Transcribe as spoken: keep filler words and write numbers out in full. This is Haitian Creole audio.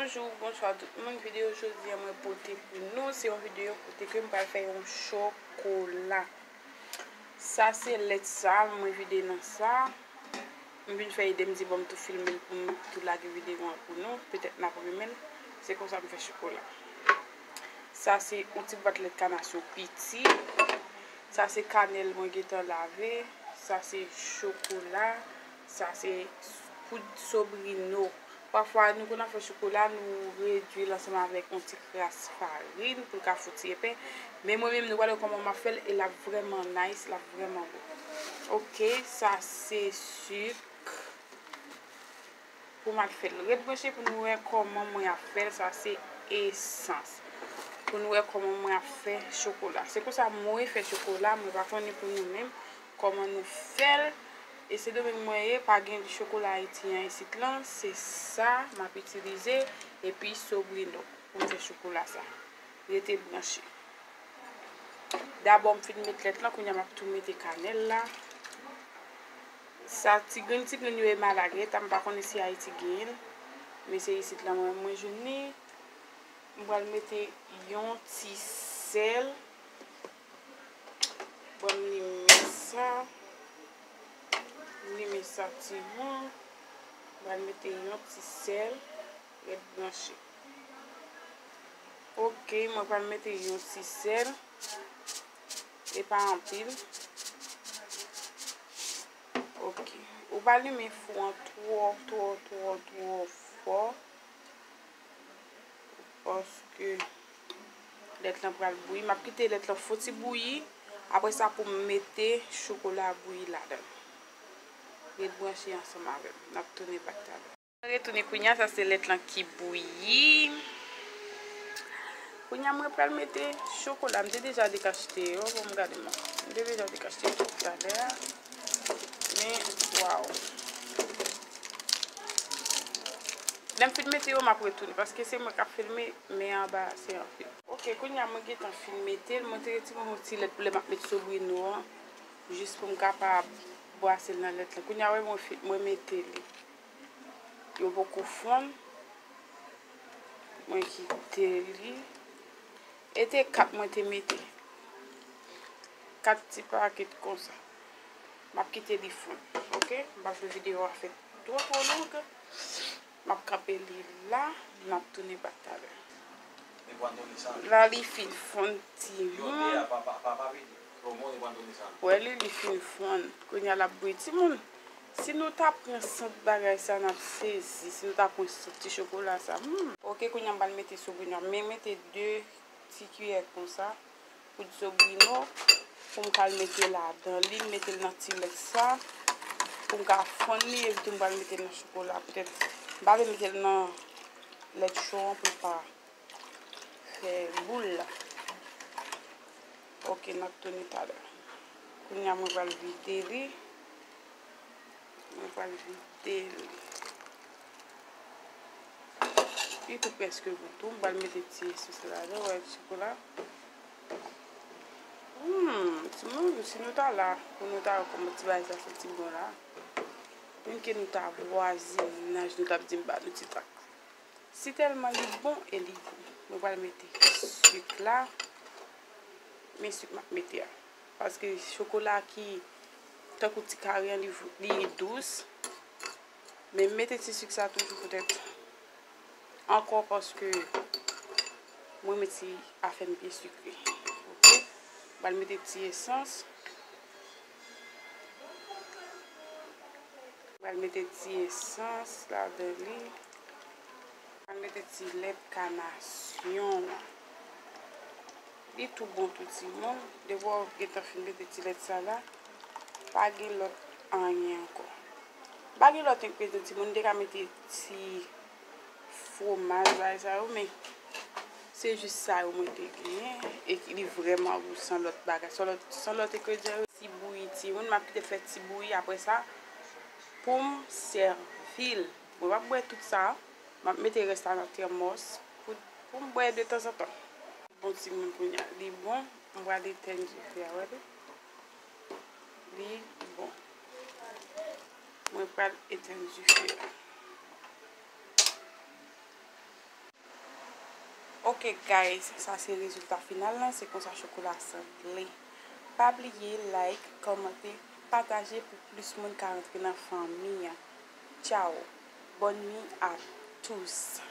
Bonjou, bonswa tout moun. Videyo jodi a mwen pote pou nou, se yon videyo kote ke m pral fè yon chokola. Sa se lèt sa, mwen vide nan sa. M vin fè ide m di bon m tou filme l pou m tou lage videyo an pou nou. Petèt n ap renmen l. Se konsa m fè chokola. Sa se yon ti bwat lèt kanasyon piti. Sa se kanèl mwen gentan lave. Sa se chokola. Sa se poud sobrino. Pafwa, nou konn ap fè chokola, nou redwi l ansanm avèk yon ti kras farin pou l ka fouti epe. Men mwen menm, nou pral wè kòman m ap fè l e l ap vrèman nice, l ap vrèman bon. Oke, sa se sik pou m al fè l. Ret branche pou nou wè kòman mwen ap fè l. Sa se esans. Pou nou wè kòman mwen ap fè chokola. Se konsa mwen fè chokola, mwen pa konnen pou nou menm kòman nou fè l. E Sendomeng mwen ye, pa gen chokola Ayiti an isit lan. Se sa m ap itilize, epi sobrino pou m fè chokola sa. Rete branche. Dabò m fin met lèt lan, kounye a m ap tou mete kanèl la. Sa ti grenn ti grenn yo e malagrèt, m pa konnen si Ayiti genyen l. Men se isit lan mwen, mwen jwenn li. M pral mete yon ti sèl. Bon, m limen sa. M limen sa ti bon. M pral mete yon ti sèl. Ret branche. Oke, mwen pral mete yon ti sèl. E pa anpil. Oke. Ou pa limen fou an twò, twò, twò, twò fò. Paske lèt lan pral bouyi. M ap kite lèt lan fon ti bouyi. Apre sa pou m mete chokola bouyi ladan l. Ret branche ansanm avè m. N ap tounen bak talè. Retounen kounye a, sa se lèt lan ki bouyi. Kounye a mwen pral mete chokola. M te deja dekachte yo, bon m gade mwen. M te deja dekachte yo tout talè a. Men, waw. Lè m fin mete yo, m ap retounen, paske se mwen k ap filme, men anba se anpil. Oke, kounye a mwen gentan fin mete l. Mwen te retire yon ti lèt pou lè m ap met sobrino an, jis pou m kapab bwase l nan lèt lan. Kounye a, wè, mwen fi-, mwen mete li. Yo poko fonn. Mwen kite li. E te kat mwen te mete. Kat ti pakèt konsa. M ap kite li fonn. Oke? M p ap fè videyo a fè twò, twò long. M ap kanpe li la. N ap tounen bak talè. La, li fin fonn, timoun. Wè li, li fin fonn. Kounye a l ap bouyi, timoun. Si nou ta pran sant bagay sa, n ap sezi. Si nou ta pran sant ti chokola sa, hmm. Oke, kounye a m pral mete sobrino. Men mete de ti kiyè konsa poud sobrino pou m ka al mete ladan li. M mete l nan ti lèt sa pou m ka fonn li, epi tou m pral mete l nan chokola. Petèt, m pa vle mete l nan lèt cho an pou l pa fè boul la. Oke, n ap tounen talè. Kounye a mwen pral vide li. Mwen pral vide li. Li tou prèske bout tou. Mwen pral mete ti esans ladan, wè, chokola. Hmm, timoun, si nou ta la, pou nou ta wè kòman ti bagay sa santi bon la. Menm ke nou ta vwazinaj, nou t ap di m ba nou ti trak. Si tèlman li bon e li gou. Mwen pral mete sik la. Men sik m ap mete a. Paske chokola ki tankou ti kari an, li, li dous. Men m mete ti sik sa toujou poutèt ankò paske mwen renmen ti afè m byen sikre. Oke? M pral mete ti esans. M pral mete ti esans ladan li. M pral mete ti lèt kanasyon an. Li tou bon tou timoun. Depi w gentan fin mete ti lèt sa la, pa gen lòt anyen ankò. Pa gen lòt engredyan timoun, m te ka mete ti fwomaj, bagay sa yo, men se jis sa yo mwen te genyen, e ki li vrèman gou san lòt bagay, san lòt, san lòt engredyan yo. Ti bouyi timoun, m ap kite l fè ti bouyi, apre sa, pou m sèvi l. Mwen p ap bwè tout sa, m ap mete rès la nan tèmòs pou, pou m bwè detanzantan. Bon timoun, kounye a, li bon, m pral etèn dife a, wè li. Li bon. Mwen pral etèn dife a. Ok guys, sa se rezilta final lan, se konsa chokola sanble. Pa bliye like, kòmante, pataje pou plis moun ka rantre nan fanmi an. Tchao. Bonne nuit à tous.